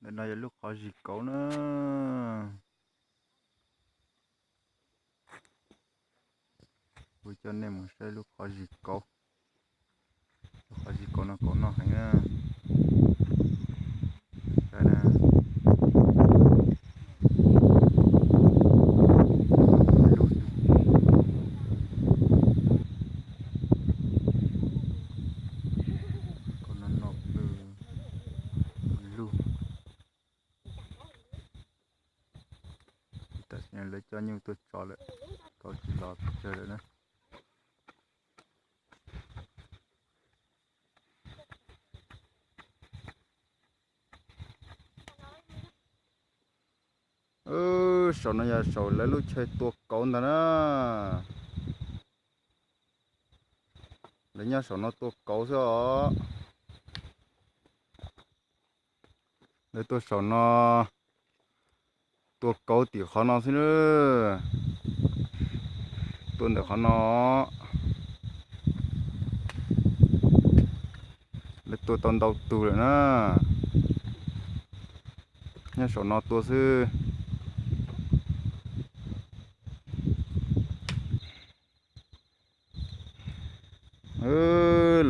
Ntawm no yog lub qhov zis kauv na. Kuv coj nej mus saib lub qhov zis kauv. Lub qhov zis kauv no kauv noj heev na. Saib na. Lub, kauv no noj lub. Tam sim no lawv coj nyuj tuaj tso lawm, kauv tsis los pes tsawg lawm na. Saum no yog saum lawv lub chaw tua kauv ntag na. Lawv nyob saum no tua kauv xwb os. Lawv tuaj saum no tua kauv tim qhov no xwb na. Tua ntawm qhov no. Lawv tua tau ntau tug lawm na. Nyob saum no tua xwb.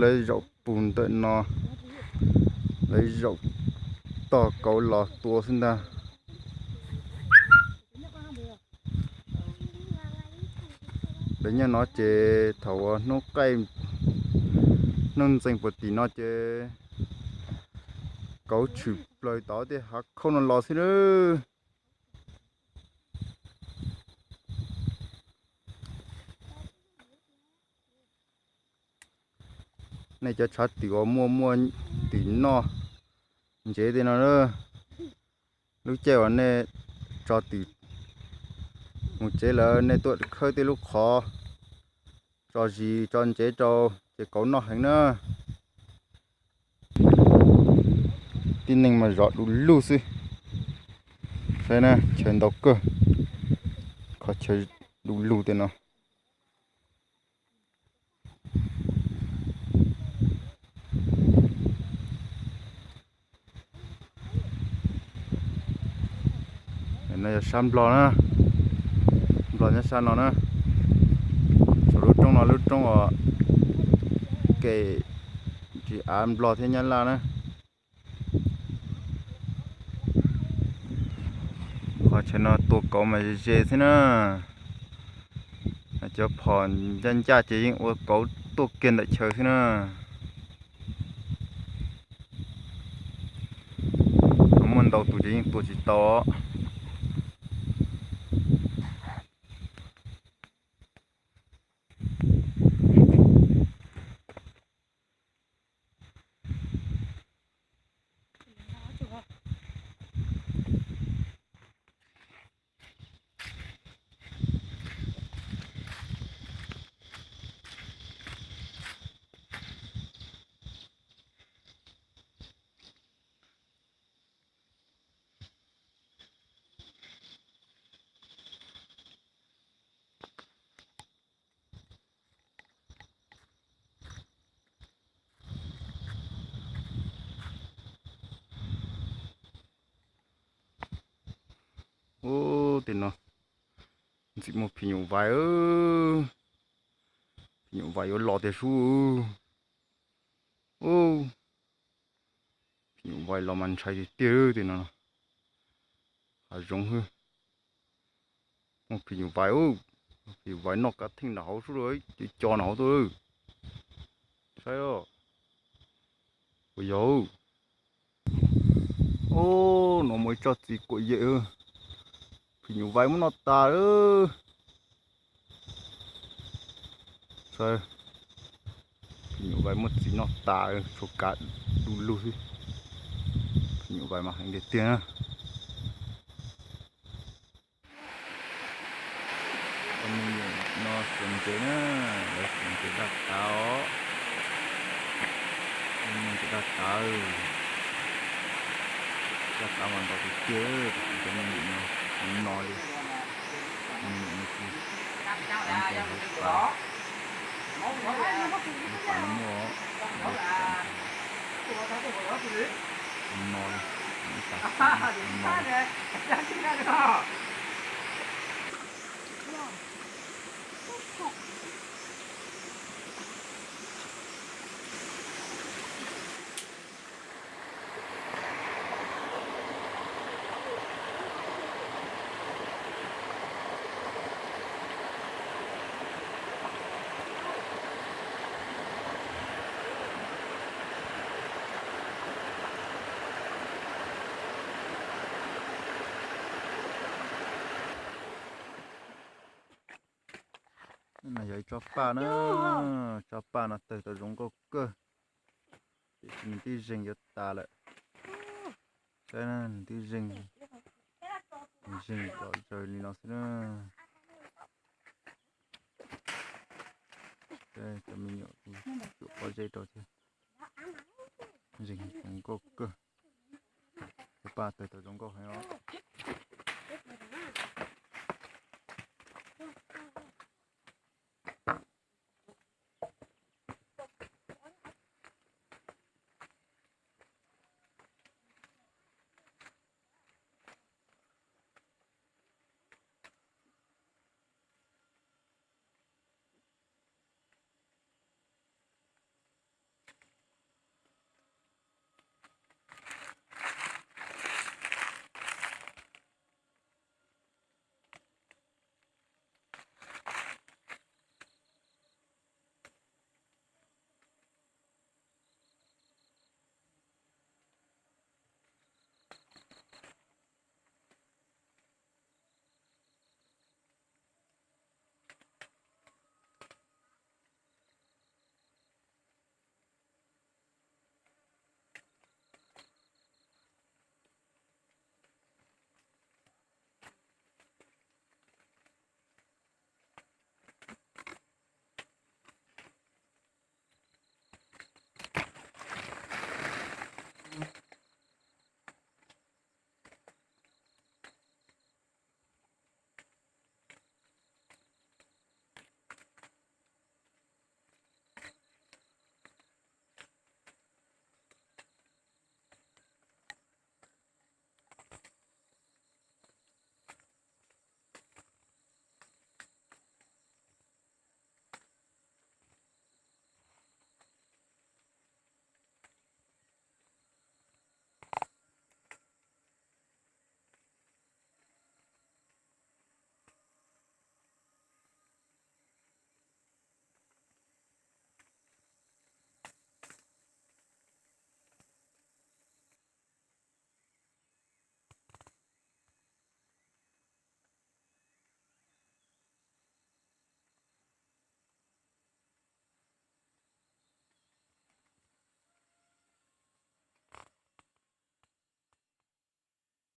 Lawv zaum pug ntawm no, lawv zaum tog kauv los tua xwb ntag. Lawv nyob no ces thaum uas hnub qaij hnub ntxeeg puag tim no ces kauv tshwm plaws tod tej hav khauj no los xwb na. Nej cov tshav twm uas muaj muaj twm noj ntsev tej no, lub caij uas nej tso twm mus tsev lawm nej tuaj khawb tej lub qhov, tso zis tso ntsev rau ces kauv noj heev na. Tib neeg mas zov du lug xwb. Saib na, chaw ntau kawg, qhov chaw du lug tej no. No yog sab Nplog na, Nplog nyob sab no na. Saum lub roob no lub roob uas kem ntsis av Nplog thiab Nyab Laj na. Qhov chaw no tua kauv mas ze ze xwb na. Cov phom ncaj ncaj ces yeej ua kauv tuaj kiag ntawm chaw xwb na. Muaj ntau tus ces yeej tua tsis tau. Ub, tej no ntxim muaj phim nyuj vais. Phim nyuj vais yuav los tiag sub. Ub, phim nyuj vais los mas ntshai tiag tiag tej no. Hav zoov xwb. Muaj phim nyuj vais, phim nyuj vais noj kav theej nram hauv sub, co nram hauv tuaj. Saib os, puas yog? Ub, no muaj ib tsob txiv kuam yem, phim nyuj vais muab noj tas lawm. Saib, phim nyuj vais muab txiv noj tas, tshuav kav du lug xwb. Phim nyuj vais mas heev tiag tiag na. Cov me nyuam no xuas ntses na, lawv xuas ntses daj tav os. Cov me nyuam ntses daj tav, daj tav mas ntau tiag tiag, cov me nyuam no, no li, me nyuam no kuj, lub pas, lub pas no muaj, no li. No yog ib tsob paj na, tsob paj no tawg tau zoo nkauj kawg, tiam sis nws twb zeeg yuav tas lawm. Saib na, nws twb zeeg, zeeg zom zaws li no xwb na. Cov me nyuam kuj cuam pob zeb rau thiab. Zeeg zoo nkauj kawg, tsob paj tawg tau zoo nkauj heev os.